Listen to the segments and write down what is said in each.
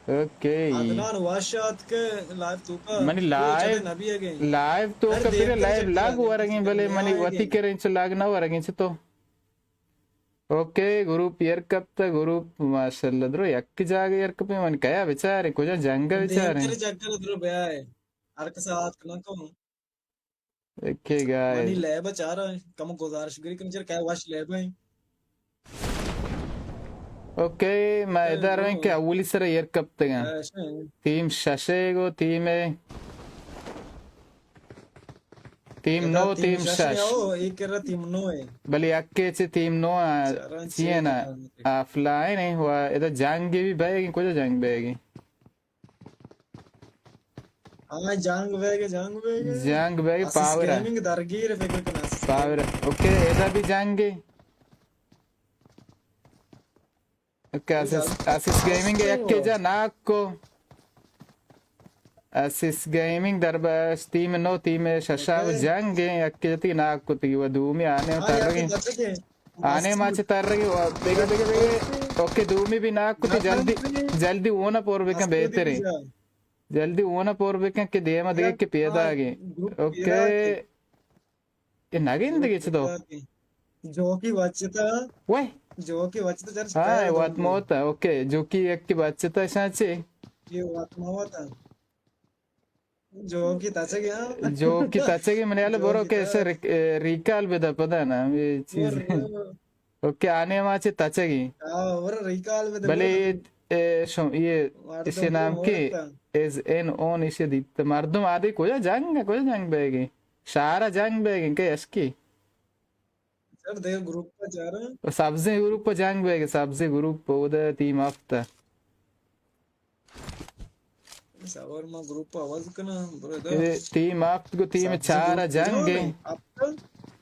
اوکے۔ عدنان وش آتک لائیو توکا۔ منی live, live توکا پھر لائیو لاگ ورگیں، بلے منی وتی کریں چو لاگ نہ ورگیں چو تو۔ اوکے، گروپ ایر کپتہ، گروپ ماشاءاللہ درو یک جاگہ ایر کپیں، من کیا بچاریں، کجا جنگ ءَ بچاریں۔ دیر جنگل درو بیائے، ہر کس آتک نہ کن۔ Okay guys. منی لیب چارا، کم گزارش گری کن چر کیا وش لیب ہیں۔ اوکے، ما ادا رویں کہ اولی سر ایر کپتگاں۔ ٹیم ششے گو، ٹیم ٹیم نو، ٹیم شش۔ او، اے کرا ٹیم نو ہے۔ بلے یکے چہ ٹیم نو ءَ چی ہے نا، آف لائن ہے و ادا جنگ بھی بئیگیں، کجا جنگ بئیگیں؟ ہاں، جنگ بئیگیں، جنگ بئیگیں۔ جنگ بئیگیں، پاور ہے۔ گیمنگ درگیر ہے، فکر کناں۔ پاور ہے۔ اوکے، ادا بھی جنگ ہے۔ اوکے، اسس، اسس گیمنگ یکے جا ناک کو۔ اسس گیمنگ در بس ٹیم نو، ٹیم ششا و جنگ ہیں، یکے جتی ناک کو تی و دومی آنے ترگیں۔ آنے ما چہ ترگیں و بگے، بگے، بگے۔ اوکے، دومی بھی ناک کو تی، جلدی، جلدی اونا پور بکن بہتریں۔ جلدی اونا پور بکن کہ دیما دیگه کہ پیدا گیں۔ اوکے۔ اے نگندگی چہ تو؟ جوکی بچتا۔ وے۔ جوکی بچتا چرچ ہاں، وات موتا۔ اوکے، جوکی یک کی بچتا شان چے؟ یہ وات موتا۔ جوکی تچگی ہاں۔ جوکی تچگی منی حال برو کہ اسے ریکال بدا پدا نا، یہ چیز۔ اوکے، آنے ما چے تچگی۔ ہاں، برو ریکال بدا۔ بلے یہ، اے، شم-، یہ، اسے نام کی؟ از این اون اسے دیت۔ مردم آدے کجا جنگ، کجا جنگ بیگی؟ شہر ء جنگ بیگ انت کہ اشکی۔ سر، دگہ گروپ ء چاریں۔ سبزیں گروپ ء جنگ بیگ، سبزیں گروپ ء اود ء ٹیم ہفت ء۔ سوار ما گروپ ء آواز کناں، برو دا۔ اے ٹیم ہفت گو ٹیم چار ء جنگ انت۔ ہفت؟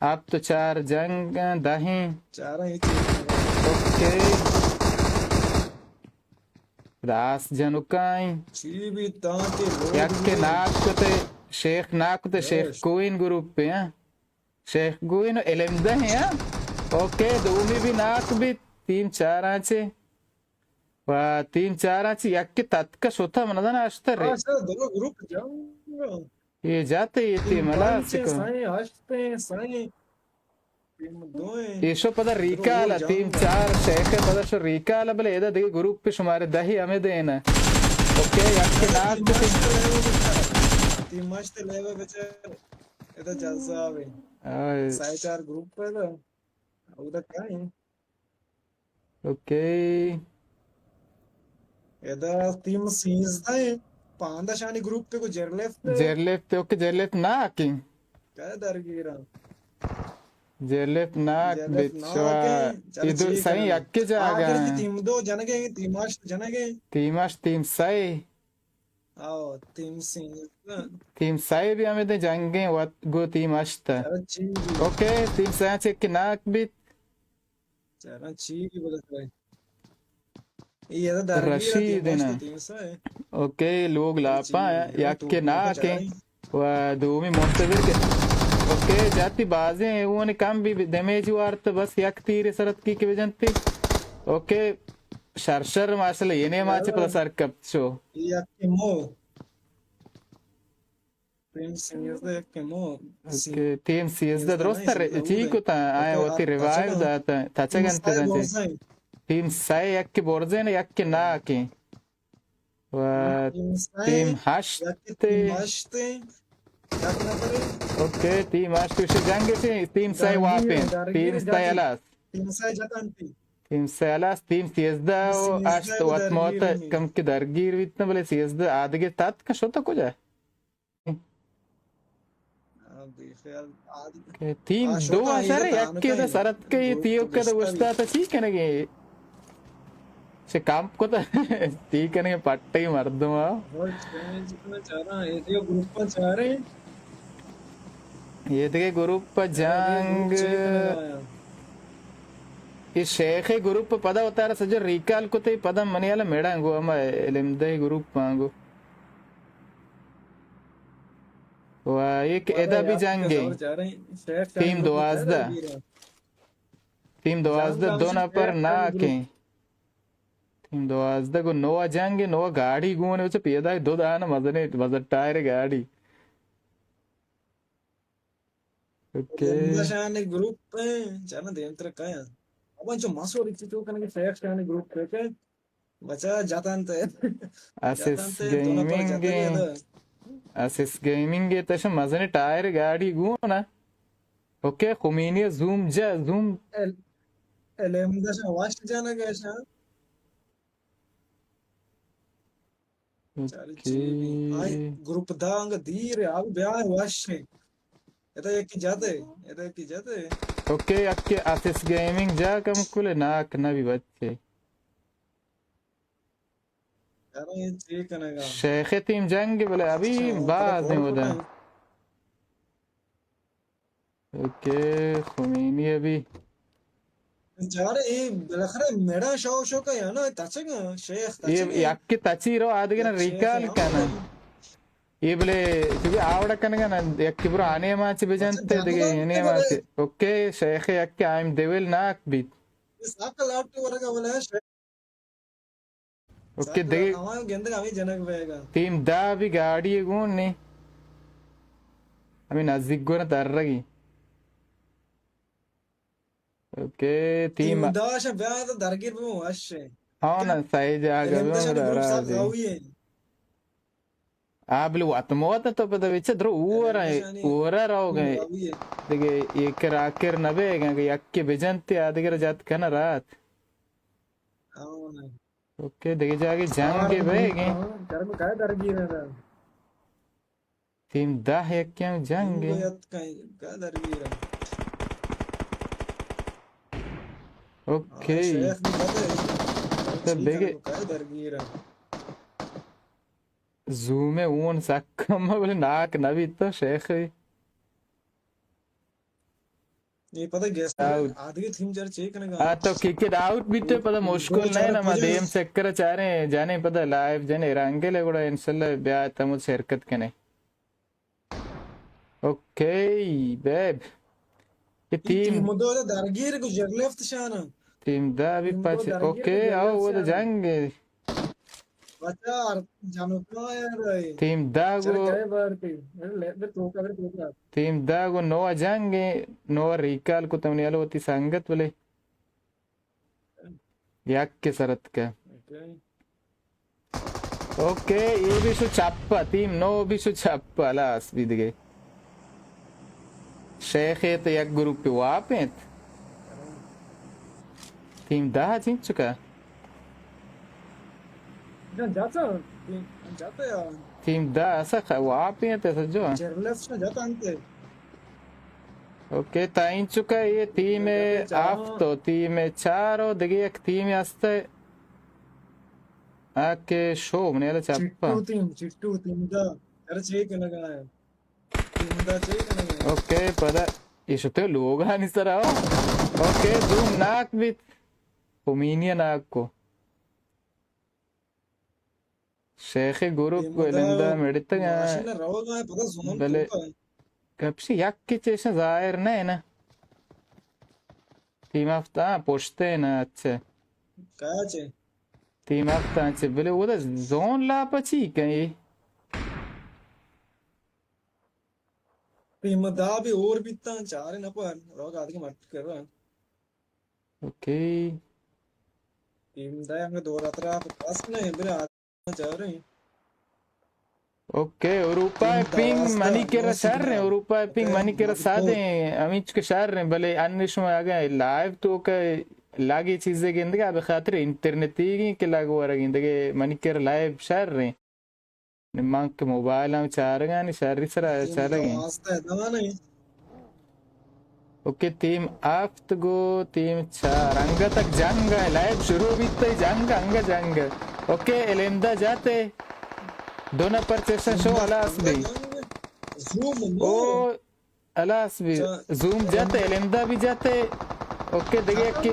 ہفت و چار جنگ انت، دہیں۔ چاریں ہچ۔ اوکے۔ راست جنکائیں۔ چی بیت دانتے لوگ یک کہ ناک کتے، شیخ ناک کتے، شیخ کوئن گروپ پہ، ہاں۔ شیخ گوئن و علم دہ ہیں، ہاں۔ اوکے، دومی بھی ناک بیت، ٹیم چاراں چے۔ و ٹیم چاراں چے یک کہ تتک شتا من دانا اشتر۔ ہاں، سر، دو گروپ جاؤں گا۔ یہ جاتے یہ ٹیم ہلاس کن۔ سائیں، ہشت ہیں، سائیں۔ ایشو پدا ریکال ء، ٹیم چار شیخ ء پدا شو ریکال ء، بلے ادا دگہ گروپ پہ شمارے دہی ہمے دین ء۔ اوکے، یک ناک ٹیم۔ ٹیم مشت لیو ء بچار، ادا جلسہ آوے۔ آئے۔ سائے چار گروپ پہ دا، اودا کائیں؟ اوکے۔ ادا ٹیم سیزدہ ہے۔ پاندہ شانی گروپ پہ کو جیرلیف پہ۔ جیرلیف پہ، اوکے، جیرلیف ناک ہیں۔ کیا درگیرا؟ جیرلیف ناک بیت شوا۔ ادو سائیں یکے جاگہ۔ ٹیم دو جنگے، ٹیم اش جنگے۔ ٹیم اش، ٹیم سائے۔ آؤ، ٹیم سیزدہ۔ ٹیم سائے بھی ہمیں دے جنگیں وت گو ٹیم اشتا۔ اوکے، ٹیم سائے چک ناک بیت۔ چاراں چی بلے رشید نا۔ اوکے، لوگ لاپا یک کے ناکیں و دومی منتظر کے۔ اوکے، جاتی بازیں اون کم بھی ڈیمیج وارت، بس یک تیر سرت کی کے بجنتی۔ اوکے، شر شر ماشاءاللہ، یہ نے ماچے پدا سر کپت شو۔ ٹیم سیزدہ یک کہ مو۔ اوکے، ٹیم سیزدہ درست ر-، چی کتا، آئے وتی ریوائیو داتا، تچگ انت دنتے۔ ٹیم سئے یک کہ برزیں، یک کہ ناکیں۔ و ٹیم ہشت۔ اوکے، ٹیم ہشت وشی جنگ چی، ٹیم سئے واپیں، ٹیم سئے ہلاس۔ ٹیم سئے ہلاس، ٹیم سیزدہ و ہشت وت موت کم کہ درگیر بیتن، بلے سیزدہ آدگے تتک شتہ کجا؟ کہ ٹیم دو آ سر یک کے سرت کے تیو کے اوشتاتا چی کنگے؟ چہ کمپ کتا تی کنگے پٹی مردم آ۔ یہ دیگه گروپ جنگ۔ یہ شیخ گروپ پدا وتارا سجو ریکال کتے، پدا منی حالا میڑاں گو ہما علم دہ گروپ آنگو۔ و ایک ادا بھی جنگیں۔ ٹیم دوازدہ۔ ٹیم دوازدہ دو نفر ناکیں۔ دوازدہ گوں نو ءَ جنگ، نو ءَ گاڑی گون ءَ چہ پیداک دو دانہ مزنیں، مزن ٹائر گاڑی۔ اوکے۔ زندہ شان گروپ ءَ، چانا دیمتر کایا۔ ابا چو مسوڑی چی تو کنگے شیخ شان گروپ ءَ کہ بچا جتنت۔ اسس جتنت، دو نفر گیمنگ جتگ اے۔ اسس گیمنگ ءَ تش مزنیں ٹائر گاڑی گون ءَ۔ اوکے، خمینی زوم جا، زوم۔ ال-، الحمدہ شان واش جانا گشا۔ چارے اوکے۔ چی بی؟ آئی گروپ دانگ دیر ءَ، آ بیا وش۔ ادا یکی جاتے، ادا یکی جاتے۔ اوکے، یکی اسس گیمنگ جا کم کل ناک نہ بی بچے۔ یار، اے چی کنگا؟ شیخ ٹیم جنگ بلے ابھی اچھا، باز اے ودا۔ اوکے، خمینی ابھی۔ چارے اے بالاخرہ میڑا شو شو کا یا نا تچگا، شیخ اے تچگا۔ یکی تچی رو آدگہ نا یک شیخ ریکال ہم کنا۔ اے بلے چوبی آوڑا کنگا نا، یکی برو آنے ما چی بجنتے اچھا، دگہ جنگا انے ما بلے۔ چی۔ اوکے، شیخ یکی آئیم دیول ناک بیت۔ اے ساکل آٹو ورگا بلے شیخ۔ اوکے، دگہ ہماں گندگ ہمیں جنگ بیگا۔ ٹیم دہ بھی گاڑی گون نی۔ ہمیں نزدیک گون درگی۔ اوکے، ٹیم ٹیم دہ شا بیا تو درگیر بو اش۔ ہاں نا، صحیح جاگہ علم بو دشانی گروپ ساتھ راضی۔ آ بلے وت موت تو پدا وچ درو اور اے، اور روگ اے۔ دگہ ایکر آکر نہ بیگ اے، یکے بجنت آ دگہ جت کن رات۔ اوکے، دگہ جاگہ جنگ بے گے۔ ٹیم دہ یکیں جنگ اے۔ اوکے۔ تو بگے۔ زوم اے اون سک کم بلے ناک نہ بیت تو شیخ۔ اے پدا گیس آدگہ تھیم چر چے کنگا۔ آ تو کک آؤٹ بیتے پدا مشکل نہ اے نا، ما دیم چکر چاریں جانے پدا لائیو جنے رنگل اے گڑا انشاءاللہ بیا تمو شرکت کنے۔ Okay, babe. اے ٹیم ٹیم دو درگیر گو جر لفت شانا۔ ٹیم دہ بھی پچ۔ اوکے، آو وہ تو جنگ اے۔ بچار، جانو کائر اے۔ ٹیم دہ گو۔ ٹیم دہ گو نو جنگ اے، نو ریکال کو تمنی الو وتی سنگت بلے۔ یک کے سرت کا۔ اوکے، اے بھی شو چپا، ٹیم نو بھی شو چپا، لاس بھی دگے۔ شیخ اے تو یک گروپ واپ انت۔ ٹیم دہ چین چکا۔ ٹیم دہ اسا خ-، واپ انت اسا جو۔ اوکے، تا اینچکا اے ٹیم ہفت و ٹیم چار و دگہ یک ٹیم است۔ آ کہ شو منی الہ چپا۔ چٹو ٹیم، چٹو ٹیم دہ۔ اوکے، پدا ایشتے لوگانی سرا۔ اوکے، زوم ناک بیت۔ خمینی ناک کو۔ شیخ گروپ گو الندا مڑتگاں۔ بلے کپشی یک کے چیشن ظاہر نہ نا۔ ٹیم ہفت، ہاں، پشتے نا، اچھا۔ ٹیم ہفت، اچھا، بلے وہ دا زون لاپا چی کئی؟ ٹیم دہ بھی اور بیتاں، چار نفر، روگ آدگہ مٹ کر رہا۔ اوکے۔ ٹیم دہ ہمیں دو رات را پاس نہیں، بلے آدگہ چار ہیں۔ اوکے، اروپا پنگ منی کرا شر ہیں، اروپا پنگ منی کرا سادے ہیں، ہمینچ کے شر ہیں، بلے ان شما اگہ لائیو تو کہ لاگی چیزے گندگا بخاطر انٹرنیٹ تیگی کہ لاگ ورگی دگہ منی کرا لائیو شر ہیں۔ نی من کہ موبائل ہم چارگانی شری سرا چارگیں۔ اوکے، ٹیم ہفت گو ٹیم چار۔ انگت تک جنگ ہے، لائیو شروع بیت، جنگ، انگا جنگ۔ اوکے، الندا جاتے۔ دو نفر چشن شو، ہلاس بی۔ او، ہلاس بی۔ زوم جاتے، الندا بھی جاتے۔ اوکے، دگہ یک،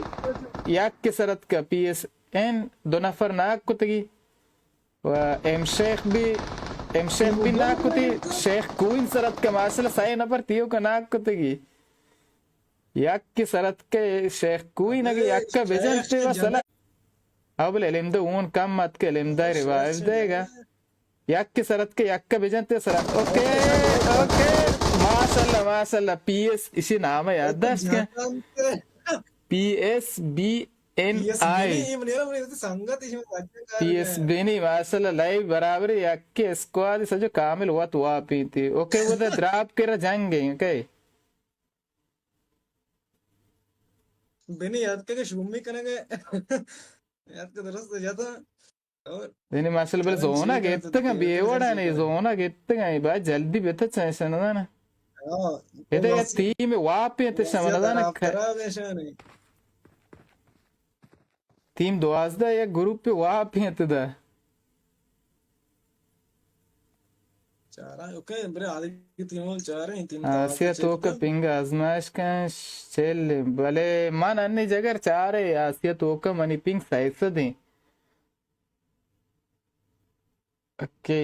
یک کے سرت کا پی ایس این، دو نفر ناک کتگی۔ و ایم شیخ بھی، ایم شیخ بھی ناک کتی، شیخ کوئن سرت کا ماشاءاللہ سئے نفر تیوکا ناک کتگی۔ یک کے سرت کے شیخ کوئن اگہ یک کا بجنتے و سلا۔ او بلے علم دہ اون کم ات کہ علم دہ ریوائیو دے گا۔ یک سرت کہ یک بجنت سرت۔ Okay, okay. ماشاءاللہ، ماشاءاللہ۔ پی ایس، اشی نام یاد داشت کہ؟ پی ایس بی این آئی۔ پی ایس بینی، ماشاءاللہ، لائیو برابر یک اسکواد سجو کامل وت واپی تھی۔ اوکے، وہ دا دراپ کرا جنگ ہیں، اوکے۔ بنی یاد کہ شومی کنگے۔ یاد کہ درست جاتا۔ اور یعنی ماشاءاللہ، بلے زونا گپتگاں، بے وڑا نہیں، زونا گپتگاں، اے باید جلدی بتا چاہے سندا نا۔ ہاں، ادا یا تیم واپی انت، شما نزانا۔ تیم دوازدہ یا گروپ واپی انت دا۔ چارا، اوکے، برے آدگہ تیم چارے، تیم آسیا توکا پنگ آزمائش کن چل، بلے من انی جگر چارے، آسیا توکا منی پنگ سیصد ہیں۔ اوکے،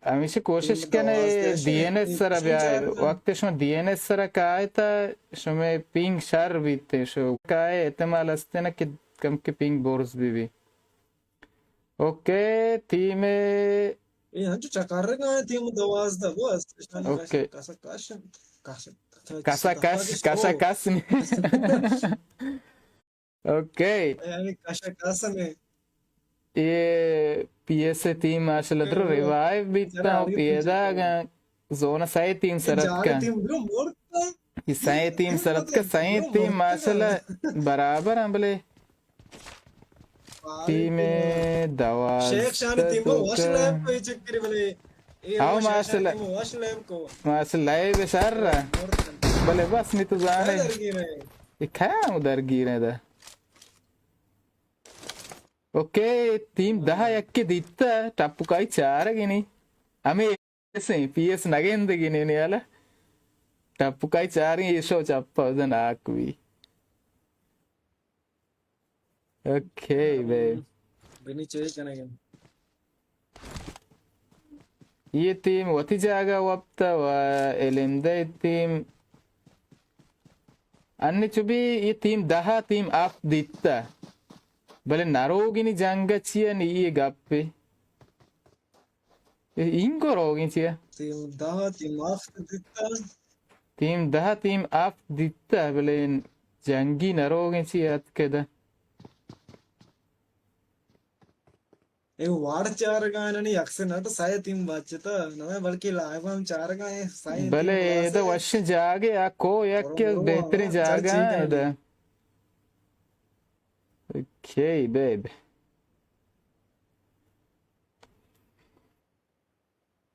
ہمیشہ کوشش کنے ڈی این ایس سرا بیائے۔ وقت شما ڈی این ایس سرا کائے تا شما پنگ شر بیتے، شو کائے احتمال ہستے نا کہ کم کے پنگ بورز بی بی۔ اوکے، تیم اے ہنچو چکرگا ہیں، تیم دوازدہ گو است۔ اوکے۔ کسا کش، کسا کش، کسا کش۔ اوکے۔ یعنی کشا کسا نے۔ اے پی ایس اے تیم ماشاءاللہ درو ریوائیو بیتا، پیدا گا زون سائے تیم سرت کا۔ اے سائے تیم سرت کا، سائے تیم ماشاءاللہ برابر ہیں بلے۔ تیم دوازدہ شیخ شان تیم واش لیب کو چکر بلے۔ ہاں، ماشاءاللہ۔ ماشاءاللہ، اے بشار رہا۔ بلے بس نی تو زانے۔ اے کھایا ہوں درگیر ہیں دا۔ اوکے، تیم دہ یک دیتا، ٹپکائی چار گنی۔ ہمیں ایسے پی ایس نگندگی نی نیالا۔ ٹپکائی چار گنی، ایشو چپا وزن آک بھی۔ اوکے، بے۔ بنی چے کنگے۔ یہ تیم وتی جاگہ وپتا و ایلندہ تیم۔ انی چو بی یہ تیم دہا تیم ہفت دیتا۔ بلے نروگینی جنگ چیئے نی یہ گپے۔ اے اینگو روگیں چیا؟ تیم دہ، تیم ہفت دیتا۔ تیم دہ، تیم ہفت دیتا، بلے جنگی نہ روگیں چیا اتکے دا۔ اے وارڈ چارگا ننی اکثر نہ تو سائے تیم بچتا، نہ بلکہ لائیو ہم چارگا ہیں، سائے تیم بلے باسے۔ ادا وشیں جاگے آ کو یک برو، برو، بہترین ہاں، جاگہ ہے ادا۔ Okay, bib.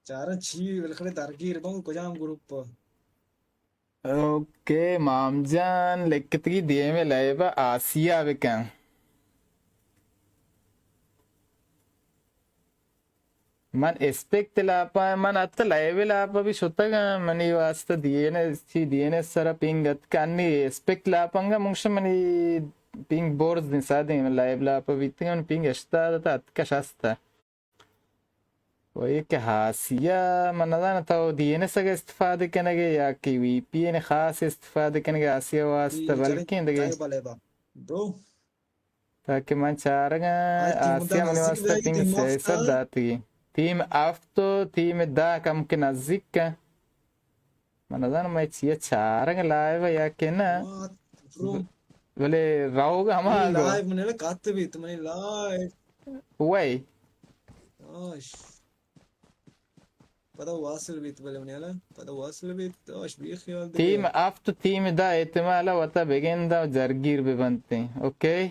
چارن چی بالاخره درگیر بن کجام گروپ؟ اوکے، مام جان لکتگی دیمے لائیو آسیا بکن۔ من اسپیکٹ لاپا، من حتی لائیو لاپا بھی شتگاں، منی واسطہ دی این ایس، چی دی این ایس سرا پینگ اتکا، انی اسپیکٹ لاپنگا منگش منی پینگ برز نسا دیں، من لائیو لاپا بیتگاں، من پینگ ہشتاد تا اتکا شست۔ و یک آسیا، من نزاناں تو دی این ایس اگہ استفادہ کنگے یا کہ وی پی این خاص استفادہ کنگے آسیا واسطہ، بلکیں دگہ۔ برو۔ تاکہ من چارگاں آسیا منی واسطہ پنگ سیصد داتگی۔ تیم ہفت و تیم دہ کم کہ نزیک کن۔ من نزاناں مئے چیا چارگ لائیو یا کہ نہ۔ بلے روگ ہما گو۔ لائیو منی کات بیت، منی لائیو۔ وای۔ آش۔ پدا واصل بیت، بلے منی حالا پدا واصل بیت، آش بے خیال دے۔ تیم ہفت، تیم دہ احتمال وتا بگندا و جرگیر ببنتیں۔ اوکے۔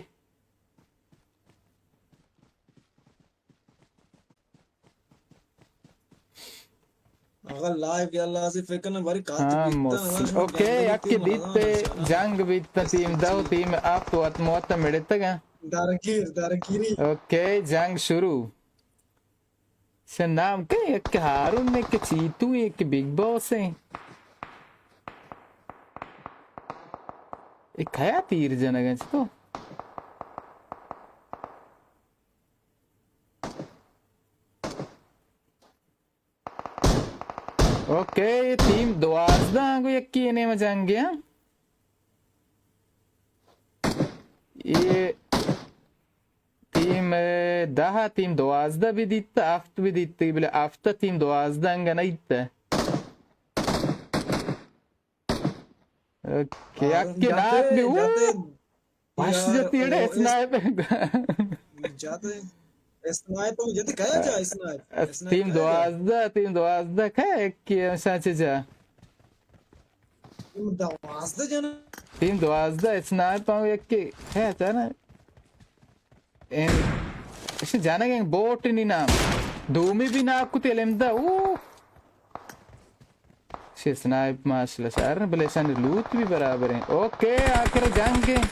اگر لائیو یا لازی فکر نہ بری کات ہاں، بیتا، موسم۔ اوکے، یک دیت جنگ بیتا، تیم دہ و تیم ہفت وت موت مڑتگا۔ درگیر، درگیری۔ اوکے، جنگ شروع۔ سے نام کئے؟ یک ہارون نے کہ چیتو ہے کہ بگ باس ہیں۔ اے کیا تیر جنگ ہیں تو؟ اوکے، یہ تیم دوازدہ گو یکی نیمہ جنگ ہیں۔ یہ۔ تیم ٹیم دہ، ٹیم دوازدہ بھی دیتا، ہفت بھی دیتی، بلے ہفت ٹیم دوازدہ انگا نہیں دیتا۔ اوکے، ہاں، یکے جاتے، ناک بھی، اوہ! جاتے۔ وش یار، جتی اڑے او، اس-، اسنائپ۔ جاتے، اسنائپ ہم جاتے، کیا جا اسنائپ؟ اس اسنائپ ٹیم کیا جا؟ دوازدہ، ٹیم دوازدہ کیا یکے ہمیشہ چہ جا؟ ٹیم دوازدہ جنا۔ ٹیم دوازدہ اسنائپ ہم یکے کیا چانا؟ ایں، اش جانگ ایں بوٹ نی نام۔ دومی بھی ناک کتی علم دا۔ اوہ۔ شی سنائپ ماشاءاللہ شر، بلے شان لوت بھی برابر ہیں۔ اوکے، آخر جنگ ہیں۔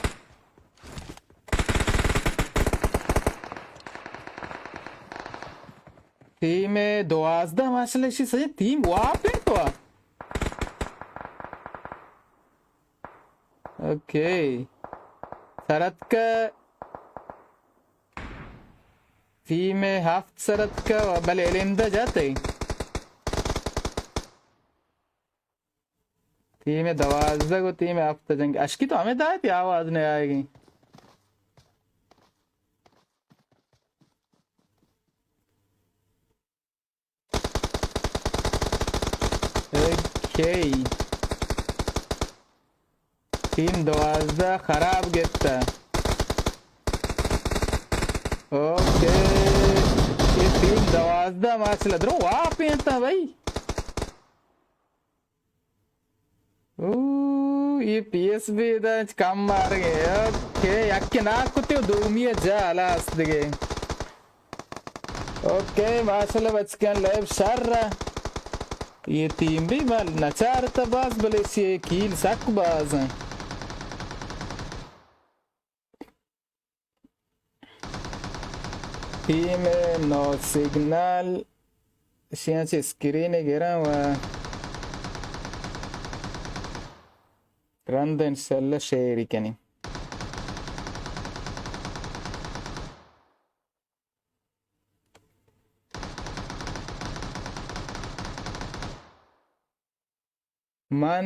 ٹیم دوازدہ ماشاءاللہ شی صحیح ٹیم واپ ہیں تو۔ اوکے۔ سرت کا ٹیم ہفت سرت کا، بلے علم دا جاتے۔ ٹیم دوازدہ گو ٹیم ہفت جنگ۔ اشکی تو ہمیں دائے تھی آواز نہیں آئے گی۔ اوکے۔ ٹیم دوازدہ خراب گپتا۔ اوکے۔ یہ ٹیم دوازدہ ماشاءاللہ درو واپیں تا بھائی۔ او، یہ پی ایس بی دا کم مار گئے۔ اوکے، یک ناک کتے و دومی جا ہلاس دگے۔ اوکے، ماشاءاللہ بچکن لیب شر۔ یہ ٹیم بھی مال نچارتا باز، بلے سی کیل سک باز ہیں۔ ٹیم نو سگنل، اشیاں چہ اسکرین گراں و رند انشاءاللہ شیئر کنیں۔ من